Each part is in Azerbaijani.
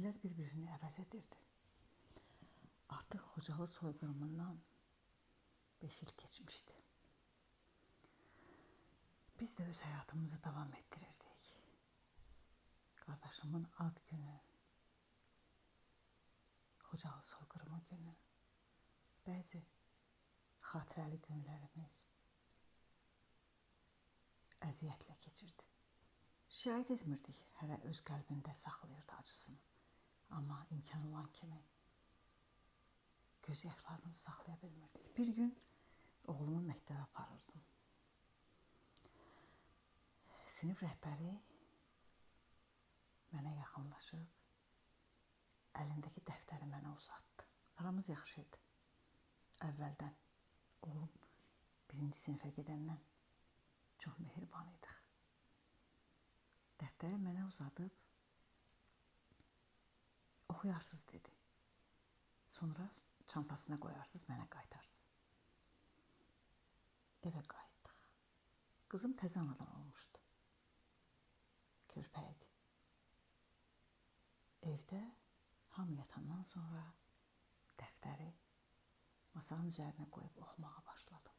İllər bir-birini əvəz edirdi. Artıq Xocalı soyqırımından 5 il keçmişdi. Biz də öz həyatımızı davam etdirirdik. Qardaşımın ad günü, Xocalı soyqırımı günü, bəzi xatirəli günlərimiz əziyyətlə keçirdi. Şikayət etmirdik, hələ öz qəlbində saxlayırdı acısını. Amma imkan olan kimi göz yaşlarını saxlaya bilmirdik. Bir gün oğlumu məktəbə aparırdım. Sinif rəhbəri mənə yaxınlaşıb əlindəki dəftəri mənə uzatdı. Aramız yaxşı idi. Əvvəldən oğlum birinci sinifə gedəndən çox mehriban idik. Dəftəri mənə uzadıb oxuyarsınız dedi. Sonra çantasına qoyarsınız, mənə qaytarsınız. Evə qayıtdıq. Qızım təzə anadan olmuşdu. Körpə idi. Evdə hamı yatandan sonra dəftəri masanın üzərinə qoyub oxumağa başladım.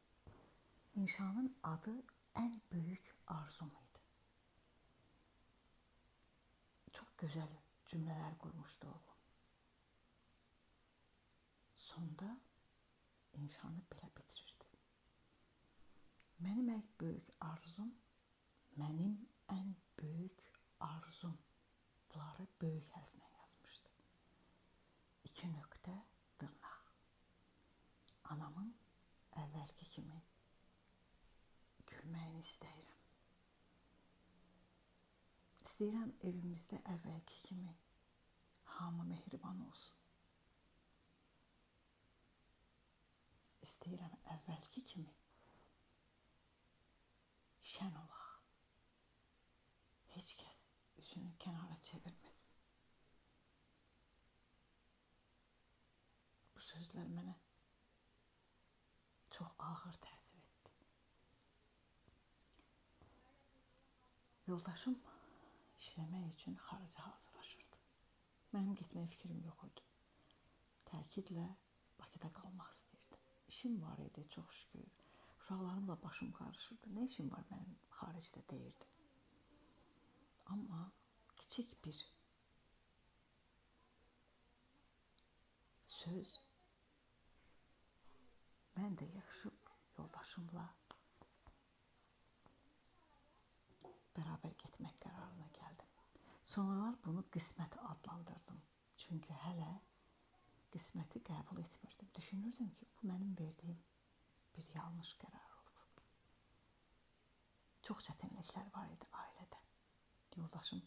İnşanın adı ən böyük arzum idi. Çox gözəl cümlələr qurmuşdu oğlum. Sonda inşanı belə bitirirdi. Mənim ən böyük arzum, mənim ən böyük arzum. Bunları böyük hərflə yazmışdı. 2 nöqtə dırnaq. Anamın əvvəlki kimi gülməyini istəyirəm. İstəyirəm evimizdə əvvəlki kimi hamı mehriban olsun. İstəyirəm əvvəlki kimi şən olaq. Heç kəs üzünü kənara çevirməsin. Bu sözlər mənə çox ağır təsir etdi. Yoldaşım işləmək üçün xaricə hazırlaşırdı. Mənim getməyə fikrim yox idi. Təkidlə Bakıda qalmaq istəyirdim. İşim var idi, çox şükür. Uşaqlarımla başım qarışırdı. Nə işim var mənim xaricdə deyirdim. Amma kiçik bir söz mən də yığışıb yoldaşımla bərabər getmək qərarına gəldim. Sonralar bunu qismət adlandırdım. Çünki hələ qisməti qəbul etmirdim. Düşünürdüm ki, bu mənim verdiyim bir yanlış qərar olub. Çox çətinliklər var idi ailədə. Yoldaşım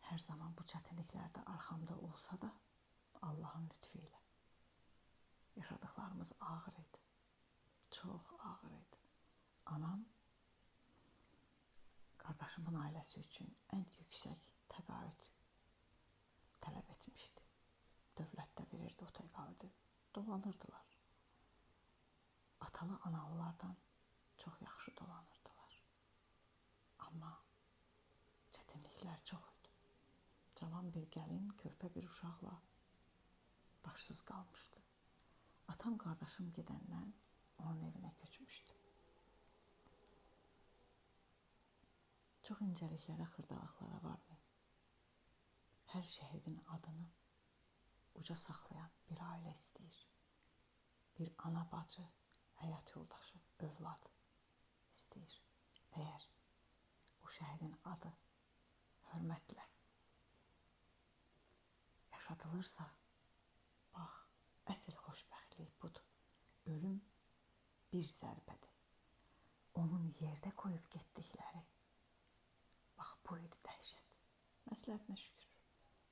hər zaman bu çətinliklərdə arxamda olsa da Allahın lütfü ilə yaşadıqlarımız ağır idi. Çox ağır idi. Anam qardaşımın ailəsi üçün ən yüksək təqaüd tələb etmişdi. Dövlət də verirdi o təqaüdü. Dolanırdılar. Atalı analılardan çox yaxşı dolanırdılar. Amma çətinliklər çox idi. Cavan bir gəlin, körpə bir uşaqla başsız qalmışdı. Atam qardaşım gedəndən onun evinə köçmüşdü. Çox incəliklərə, xırdalıqlara varmayın. Hər şəhidin adını uca saxlayan bir ailə istəyir. Bir ana, bacı, həyat yoldaşı, övlad istəyir. Əgər o şəhidin adı hörmətlə yaşadılırsa, bax, əsl xoşbəxtlik budur. Ölüm bir zərbədir. Onun yerdə qoyub getdikləri, bax, bu idi dəhşət. Məsləhətinə şükür.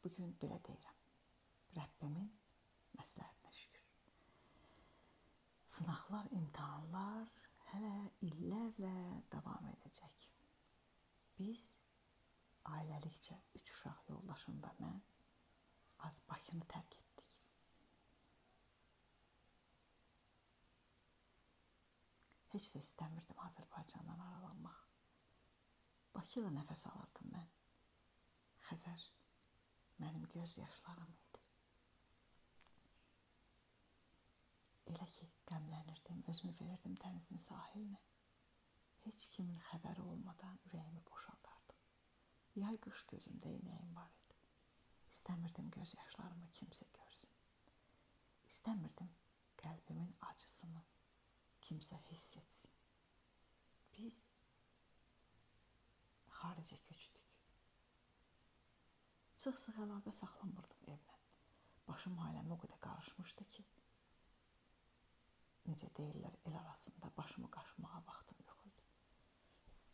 Bugün belə deyirəm. Rəbbimin məsləhətinə şükür. Sınaqlar, imtahanlar hələ illərlə davam edəcək. Biz ailəlikcə 3 uşaq yoldaşım və mən az Bakını tərk etdik. Heç də istəmirdim Azərbaycandan aralanmaq. Bakı ilə nəfəs alırdım mən. Xəzər Mənim göz yaşlarım idi. Elə ki, qəmlənirdim, özümü verirdim dənizin sahilinə. Heç kimin xəbəri olmadan ürəyimi boşaldardım. Yay qış gözümdə inəyim var idi. İstəmirdim göz yaşlarımı kimsə görsün. İstəmirdim qəlbimin acısını kimsə hiss etsin. Biz xaricə köçdük. Sıx-sıx əlaqə saxlamırdım evlə. Başım ailəmə o qədər qarışmışdı ki, necə deyirlər, el arasında başımı qaşımağa vaxtım yox idi.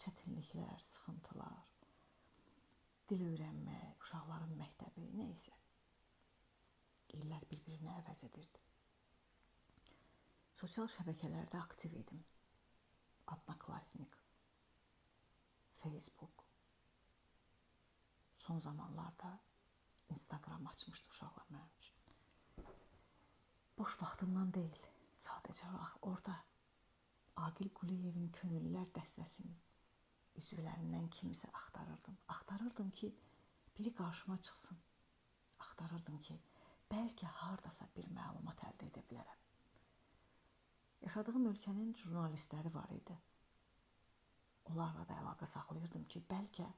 Çətinliklər, sıxıntılar, dil öyrənmək, uşaqların məktəbi, nə isə. İllər bir-birini əvəz edirdi. Sosial şəbəkələrdə aktiv idim. Odnoklassnik, Facebook. Son zamanlarda Instagram açmışdı uşaqlar mənim üçün. Boş vaxtımdan deyil, sadəcə orada Aqil Quliyevin könüllülər dəstəsinin üzvlərindən kimisə axtarırdım. Axtarırdım ki, biri qarşıma çıxsın. Axtarırdım ki, bəlkə hardasa bir məlumat əldə edə bilərəm. Yaşadığım ölkənin jurnalistləri var idi. Onlarla da əlaqə saxlayırdım ki, bəlkə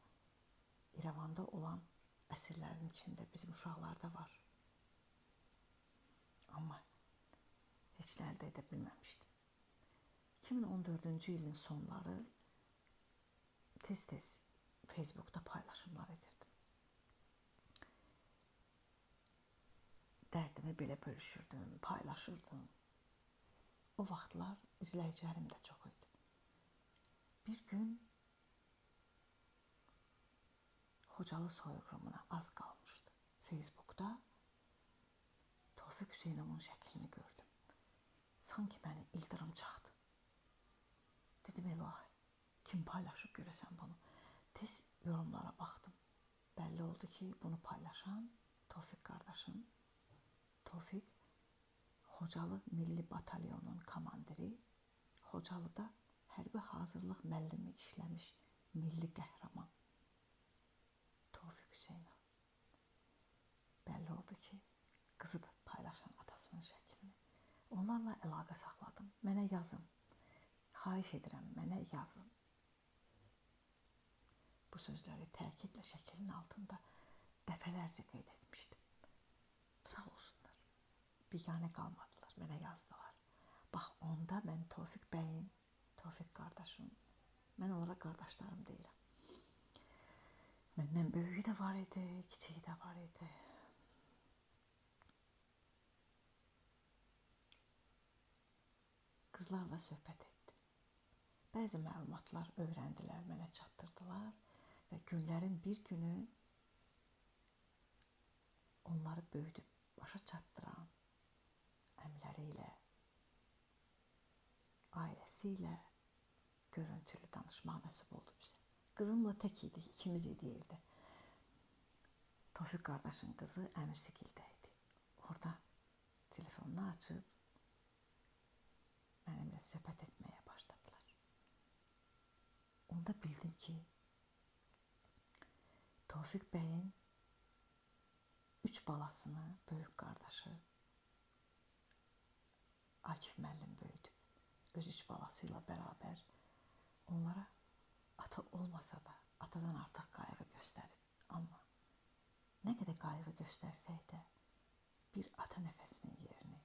İrəvanda olan əsirlərin içində bizim uşaqlar da var. Amma heç nə əldə edə bilməmişdim. 2014-cü ilin sonları tez-tez Facebookda paylaşımlar edirdim. Dərdimi belə bölüşürdüm, paylaşırdım. O vaxtlar izləyicilərim də çox idi. Bir gün Xocalı soyqırımına az qalmışdı. Facebookda Tofiq Hüseynovun şəklini gördüm. Sanki məni ildırım çaxdı. Dedim, ilahi, kim paylaşıb görəsən bunu? Tez yorumlara baxdım. Bəlli oldu ki, bunu paylaşan Tofiq qardaşım. Tofiq Xocalı Milli Batalyonun komandiri, Xocalıda hərbi hazırlıq müəllimi işləmiş milli qəhrəman Tofiq Hüseynov. Bəlli oldu ki, qızı da paylaşan atasının şəklini. Onlarla əlaqə saxladım. Mənə yazın. Xahiş edirəm, mənə yazın. Bu sözləri təkidlə şəklin altında dəfələrcə qeyd etmişdim. Sağ olsunlar. Biganə qalmadılar, mənə yazdılar. Bax, onda mən Tofiq bəyin, Tofiq qardaşım, mən onlara qardaşlarım deyirəm. Məndən böyüyü də var idi, kiçiyi də var idi. Qızlarla söhbət etdim. Bəzi məlumatlar öyrəndilər, mənə çatdırdılar və günlərin bir günü onları böyüdüb başa çatdıran əmləri ilə, ailəsi ilə görüntülü danışmaq nəsib oldu bizə. Qızımla tək idik, ikimiz idi evdə. Tofiq qardaşın qızı əmisigildə idi. Orada telefonunu açıb mənimlə söhbət etməyə başladılar. Onda bildim ki, Tofiq bəyin 3 balasını böyük qardaşı Akif müəllim böyüdüb. Öz 3 balası ilə bərabər onlara ata olmasa da atadan artıq qayğı göstərib. Amma nə qədər qayğı göstərsək də bir ata nəfəsinin yerini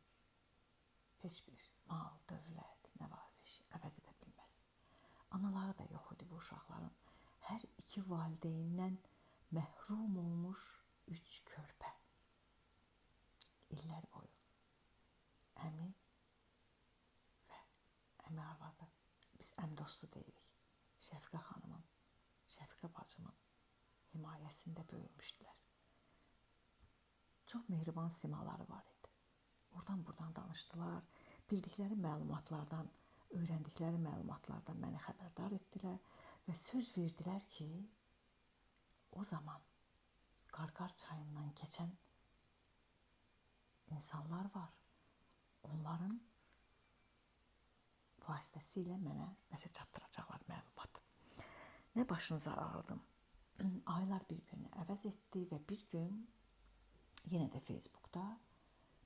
heç bir mal, dövlət, nəvaziş əvəz edə bilməz. Anaları da yox idi bu uşaqların. Hər iki valideyndən məhrum olmuş 3 körpə. İllər boyu əmi və əmi arvadı, biz əm dostu deyirik, Şəfiqə xanımın, Şəfiqə bacımın himayəsində böyümüşdülər. Çox mehriban simaları var idi. Oradan buradan danışdılar. Bildikləri məlumatlardan, öyrəndikləri məlumatlardan məni xəbərdar etdilər və söz verdilər ki, o zaman Qarqar çayından keçən insanlar var. Onların vasitəsilə mənə nəsə çatdıracaqlar məlumat. Nə başınıza ağrıdım. Aylar bir-birini əvəz etdi və bir gün Yenə də Facebookda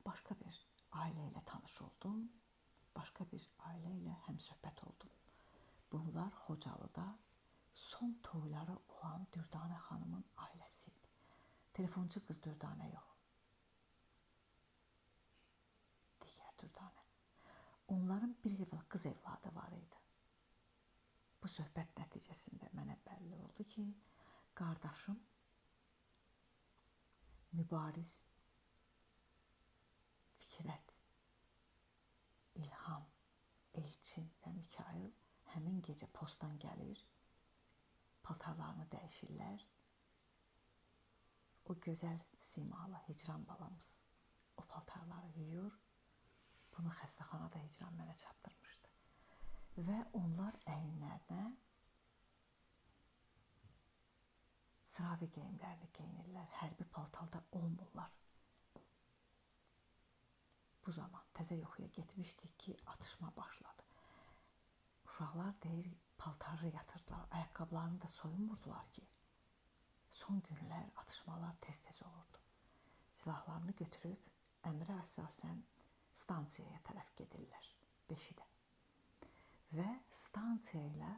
başqa bir ailə ilə tanış oldum. Başqa bir ailə ilə həmsöhbət oldum. Bunlar Xocalıda son toyları olan Dürdanə xanımın ailəsi idi. Telefonçu qız Dürdanə yox. Digər Dürdanə. Onların bir qız evladı var idi. Bu söhbət nəticəsində mənə bəlli oldu ki, qardaşım Mübariz, Fikrət, İlham, Elçin və Mikail həmin gecə postdan gəlir, paltarlarını dəyişirlər. O gözəl simalı Hicran balamız o paltarları yuyur. Bunu xəstəxanada Hicran mənə çatdırmışdı. Və onlar əyinlərinə sıravi geyimlərini geyinirlər, hərbi paltarda olmurlar. Bu zaman təzə yuxuya getmişdik ki, atışma başladı. Uşaqlar deyir, paltarı yatırdılar, ayaqqabılarını da soyunmurdular ki, son günlər atışmalar tez-tez olurdu. Silahlarını götürüb əmrə əsasən stansiyaya tərəf gedirlər, beşi də. Və stansiya ilə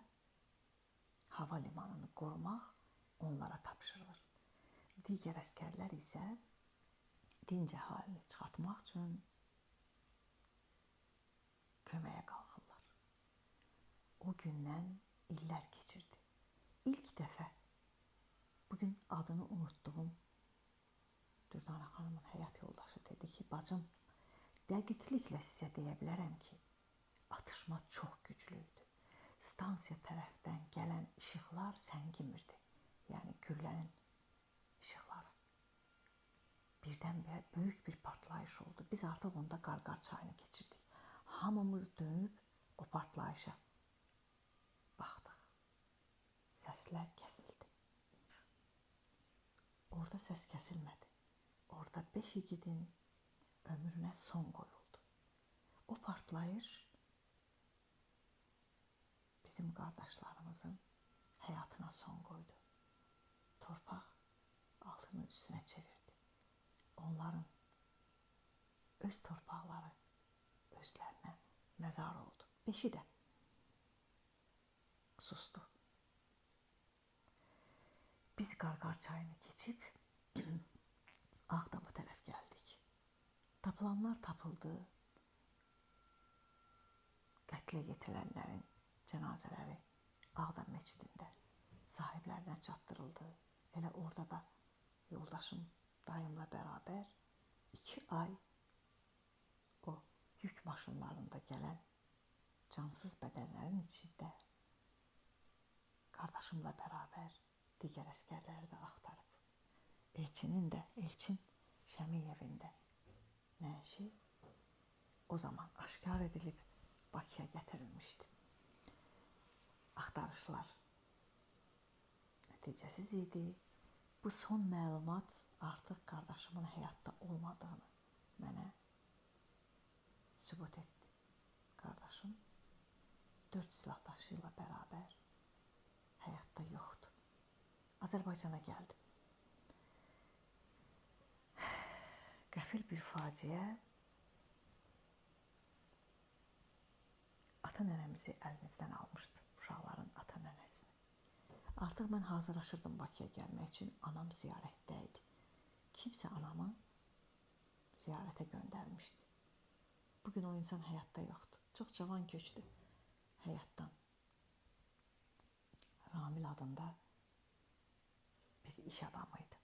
hava limanını qorumaq onlara tapşırılır. Digər əsgərlər isə dinc əhalini çıxartmaq üçün köməyə qalxırlar. O gündən illər keçirdi. İlk dəfə bugün adını unutduğum Dürdanə xanımın həyat yoldaşı dedi ki, bacım, dəqiqliklə sizə deyə bilərəm ki, atışma çox güclü idi. Stansiya tərəfdən gələn işıqlar səngimirdi. Yəni güllənin işıqları. Birdən-birə böyük bir partlayış oldu. Biz artıq onda Qarqar çayını keçirdik. Hamımız dönüb o partlayışa baxdıq. Səslər kəsildi. Orada səs kəsilmədi. Orada 5 igidin ömrünə son qoyuldu. O partlayış bizim qardaşlarımızın həyatına son qoydu. Torpaq altının üstünə çevirdi. Onların öz torpaqları özlərinə məzar oldu. Beşi də sustu. Biz Qarqar çayını keçib Ağdama tərəf gəldik. Tapılanlar tapıldı. Qətlə yetirilənlərin cənazələri Ağdam məscidində sahiblərinə çatdırıldı. Elə orada da yoldaşım dayımla bərabər 2 ay o yük maşınlarında gələn cansız bədənlərin içində qardaşımla bərabər digər əsgərləri də axtarıb. Elçinin də, Elçin Şəmiyevin də nəşi o zaman aşkar edilib Bakıya gətirilmişdi. Axtarışlar nəticəsiz idi. Bu son məlumat artıq qardaşımın həyatda olmadığını mənə sübut etdi. Qardaşım 4 silahdaşı ilə bərabər həyatda yoxdur. Azərbaycana gəldim. Qəfil bir faciə ata nənəmizi əlimizdən almışdı, uşaqların ata nənəsini. Artıq mən hazırlaşırdım Bakıya gəlmək üçün, anam ziyarətdə idi. Kimsə anamı ziyarətə göndərmişdi. Bugün o insan həyatda yoxdur. Çox cavan köçdü həyatdan. Ramil adında bir iş adamı idi.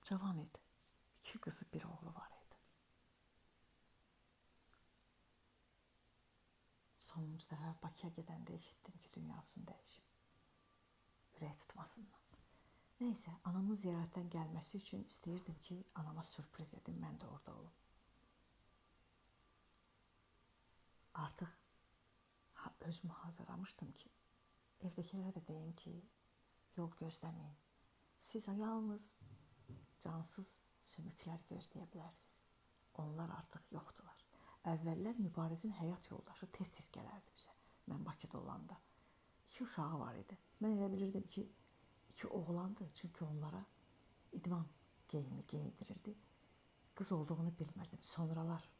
Cavan idi. 2 qızı, bir oğlu var idi. Sonuncu dəfə Bakıya gedəndə eşitdim ki, dünyasını dəyişib. Ürək tutmasından. Neysə, anamın ziyarətdən gəlməsi üçün istəyirdim ki, anama sürpriz edim, mən də orada olum. Artıq özümü hazırlamışdım ki, evdəkilərə də deyim ki, yol gözləməyin. Siz yalnız cansız sümüklər gözləyə bilərsiniz. Onlar artıq yoxdular. Əvvəllər Mübarizin həyat yoldaşı tez-tez gələrdi bizə. Mən Bakıda olanda. 2 uşağı var idi. Mən elə bilirdim ki, 2 oğlandı. Çünki onlara idman geyimi geyindirirdi. Qız olduğunu bilmirdim. Sonralar,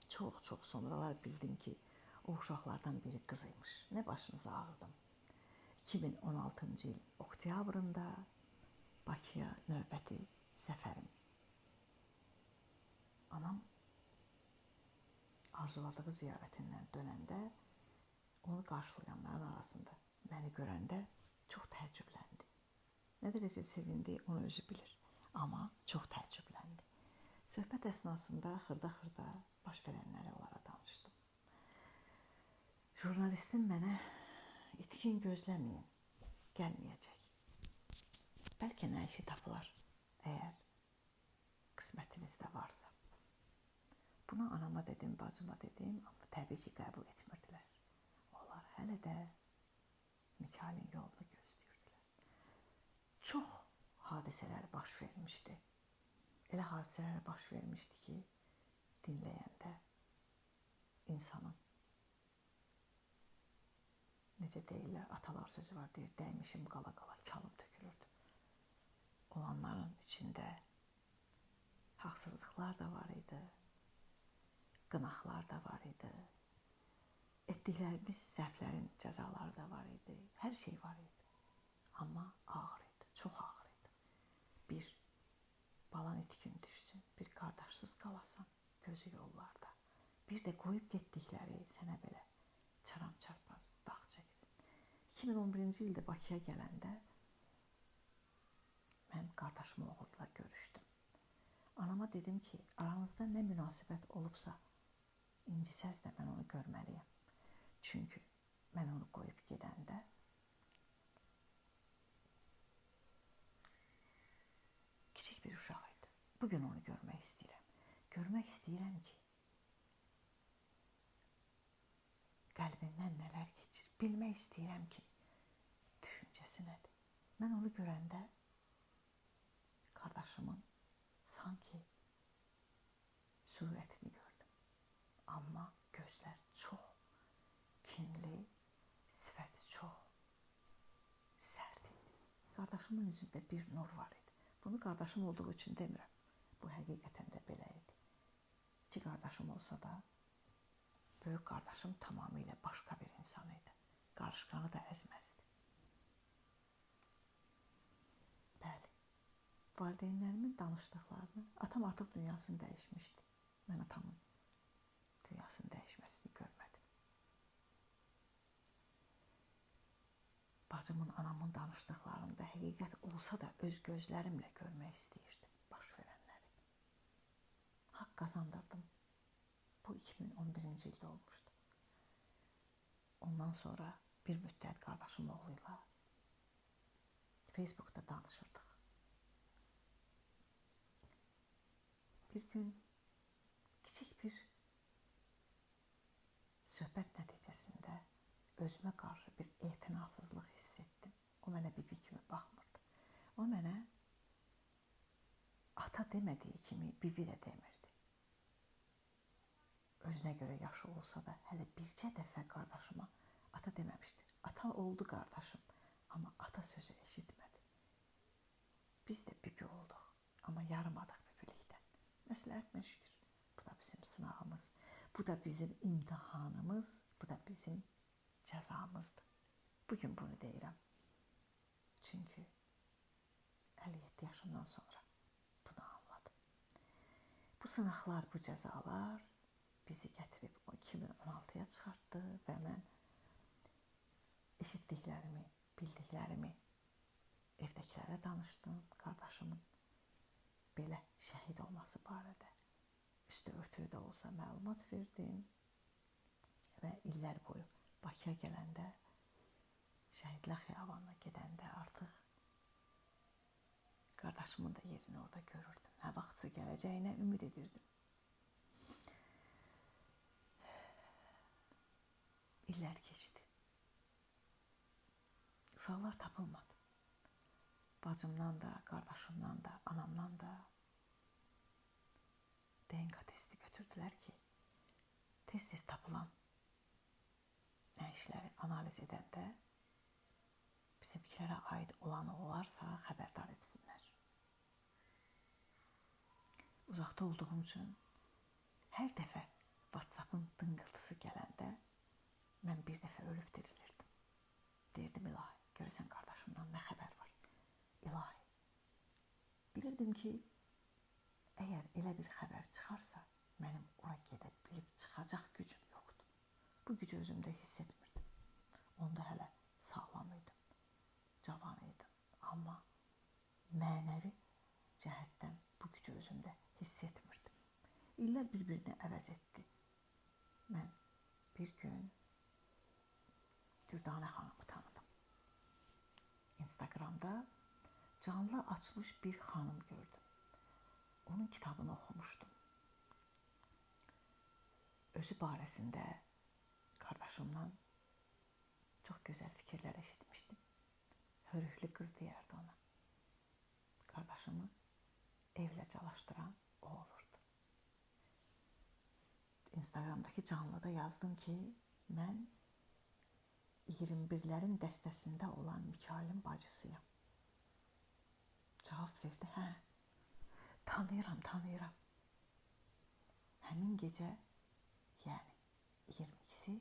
çox-çox sonralar bildim ki, o uşaqlardan biri qız imiş. Nə başınızı ağırdım. 2016-cı il oktyabrında Bakıya növbəti səfərim. Anam arzuladığı ziyarətindən dönəndə onu qarşılayanların arasında məni görəndə çox təəccübləndi. Nə dərəcə sevindi, onu özü bilir. Amma çox təəccübləndi. Söhbət əsnasında xırda-xırda baş verənləri onlara danışdım. Jurnalistin mənə itkin gözləməyin, gəlməyəcək. Bəlkə nə işi tapılar, əgər qismətinizdə varsa. Bunu anama dedim, bacıma dedim, amma təbii ki, qəbul etmirdilər. Onlar hələ də Mikailin yolunu gözləyirdilər. Çox hadisələr baş vermişdi. Elə hadisələr baş vermişdi ki, dinləyəndə insanın, necə deyirlər, atalar sözü var, deyir, dəymişim qala-qala, çalım tökülürdü. Olanların içində haqsızlıqlar da var idi, qınaqlar da var idi, etdiklərimiz səhvlərin cəzaları da var idi, hər şey var idi. Amma ağır idi, çox ağır idi. Bir balan itkin düşsün, bir qardaşsız qalasan, gözü yollarda. Bir də qoyub getdikləri sənə belə çaram çarpaz dağ çəksin. 2011-ci ildə Bakıya gələndə mən qardaşımın oğluyla görüşdüm. Anama dedim ki, aranızda nə münasibət olubsa, incisəz də mən onu görməliyəm. Çünki mən onu qoyub gedəndə kiçik bir uşaq idi. Bugün onu görmək istəyirəm. Görmək istəyirəm ki, qəlbindən nələr keçir. Bilmək istəyirəm ki, düşüncəsi nədir. Mən onu görəndə qardaşımın sanki surətini gördüm. Amma gözlər çox kinli, sifət çox sərt idi. Qardaşımın üzündə bir nur var idi. Bunu qardaşım olduğu üçün demirəm. Bu həqiqətən də belə idi. İki qardaşım olsa da, böyük qardaşım tamamilə başqa bir insan idi. Qarışqanı da əzməzdi. Bəli, valideynlərimin danışdıqlarını, atam artıq dünyasını dəyişmişdi. Mən atamın dünyasını dəyişməsini görmədim. Bacımın, anamın danışdıqlarında həqiqət olsa da öz gözlərimlə görmək istəyirdim baş verənləri. Haqq qazandırdım. Bu 2011-ci ildə olmuşdu. Ondan sonra bir müddət qardaşım oğluyla Facebookda danışırdıq. Bir gün kiçik bir söhbət nəticəsində özümə qarşı bir etinasızlıq hiss etdim. O mənə bibi kimi baxmırdı. O mənə ata demədiyi kimi bibi də demirdi. Özünə görə yaşı olsa da hələ bircə dəfə qardaşıma ata deməmişdi. Ata oldu qardaşım, amma ata sözü eşitmədi. Biz də bibi olduq, amma yarımadıq bibilikdən. Məsləhətinə şükür. Bu da bizim sınağımız, bu da bizim imtihanımız, bu da bizim cəzamızdır. Bugün bunu deyirəm. Çünki 57 yaşımdan sonra bunu anladım. Bu sınaqlar, bu cəzalar bizi gətirib 2016-ya çıxartdı və mən eşitdiklərimi, bildiklərimi evdəkilərə danışdım. Qardaşımın belə şəhid olması barədə üstü örtülü də olsa məlumat verdim və illər boyu Bakıya gələndə, Şəhidlər Xiyabanına gedəndə artıq qardaşımın da yerini orada görürdüm. Nə vaxtsa gələcəyinə ümid edirdim. İllər keçdi. Uşaqlar tapılmadı. Bacımdan da, qardaşımdan da, anamdan da DNK testi götürdülər ki, tez-tez tapılan nəşləri analiz edəndə bizimkilərə aid olanı olarsa xəbərdar etsinlər. Uzaqda olduğum üçün hər dəfə WhatsApp-ın dınqıltısı gələndə mən bir dəfə ölüb dirilirdim. Deyirdim, ilahi, görürsən qardaşımdan nə xəbər var? İlahi. Bilirdim ki, əgər elə bir xəbər çıxarsa, mənim ora gedə bilib çıxacaq gücüm yoxdur. Bu gücü özümdə hiss etmirdim. Onda hələ sağlam idim, cavan idim. Amma mənəvi cəhətdən bu gücü özümdə hiss etmirdim. İllər bir-birini əvəz etdi. Mən bir gün Dürdanə xanımı tanıdım. Instagramda canlı açmış bir xanım gördüm. Onun kitabını oxumuşdum. Özü barəsində qardaşımdan çox gözəl fikirlər eşitmişdim. Hörüklü qız deyərdi ona. Qardaşımı evlə calaşdıran o olurdu. Instagramdakı canlıda yazdım ki, mən 21-lərin dəstəsində olan Mikailin bacısıyam. Cavab verdi, hə, tanıyıram. Həmin gecə, yəni 22-si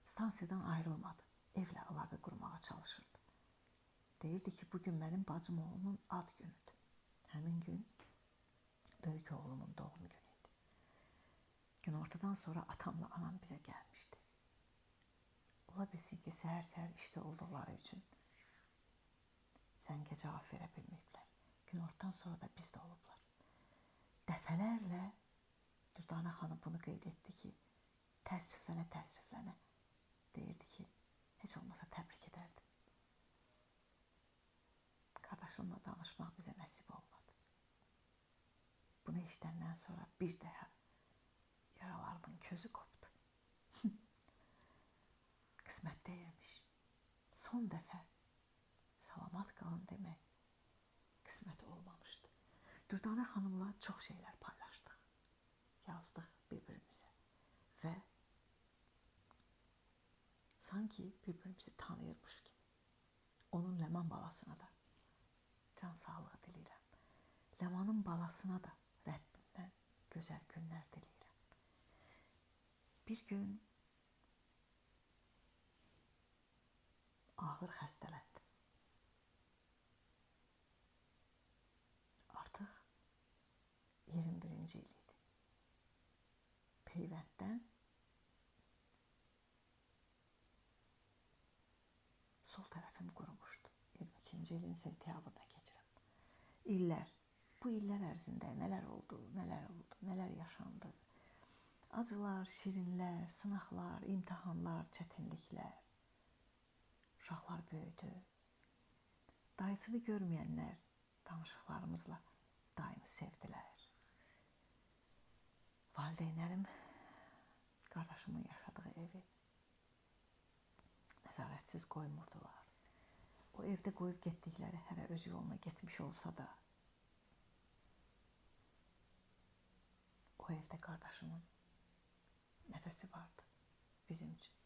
stansiyadan ayrılmadı. Evlə əlaqə qurmağa çalışırdı. Deyirdi ki, bugün mənim bacım oğlunun ad günüdür. Həmin gün böyük oğlumun doğum günü idi. Günortadan sonra atamla anam bizə gəlmişdi. Ola bilsin ki, səhər-səhər işdə olduqları üçün zəngə cavab verə bilməyiblər. Günortadan sonra da bizdə olublar. Dəfələrlə Dürdanə xanım bunu qeyd etdi ki, təəssüflənə deyirdi ki, heç olmasa təbrik edərdim. Qardaşımla danışmaq bizə nəsib olmadı. Bunu eşidəndən sonra bir daha yaralarımın közü qopdu. Qismət deyilmiş. Son dəfə salamat qalın demək qismət olmamışdı. Dürdanə xanımla çox şeylər paylaşdıq. Yazdıq bir-birimizə və sanki bir-birimizi tanıyırmış kimi. Onun Ləman balasına da can sağlığı diləyirəm. Ləmanın balasına da Rəbbimdən gözəl günlər diləyirəm. Bir gün ağır xəstələndim. Artıq 21-ci il idi. Peyvənddən sol tərəfim qurumuşdu. 22-ci ilin sentyabrına keçirəm. İllər, bu illər ərzində nələr oldu, nələr yaşandı. Acılar, şirinlər, sınaqlar, imtahanlar, çətinliklər. Uşaqlar böyüdü. Dayısını görməyənlər danışıqlarımızla dayını sevdilər. Valideynlərim qardaşımın yaşadığı evi nəzarətsiz qoymurdular. O evdə qoyub getdikləri hələ öz yoluna getmiş olsa da, o evdə qardaşımın nəfəsi vardı bizim üçün.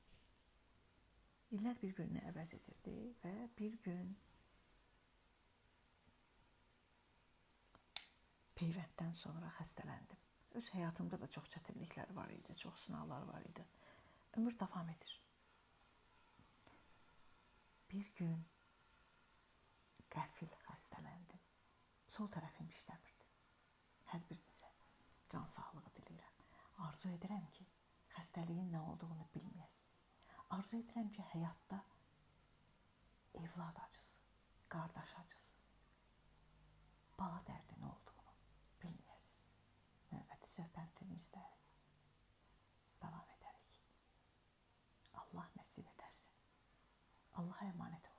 İllər bir-birini əvəz edirdi və bir gün peyvənddən sonra xəstələndim. Öz həyatımda da çox çətinliklər var idi, çox sınavlar var idi. Ömür davam edir. Bir gün qəfil xəstələndim. Sol tərəfim işləmirdi. Hər birinizə can sağlığı diləyirəm. Arzu edirəm ki, xəstəliyin nə olduğunu bilməyəsiniz. Arzu edirəm ki, həyatda evlad acısı, qardaş acısı, bala dərdi nə olduğunu bilməyəsiniz. Növbəti söhbətimizdə davam edərik. Allah nəsib edərsə. Allah'a emanet olun.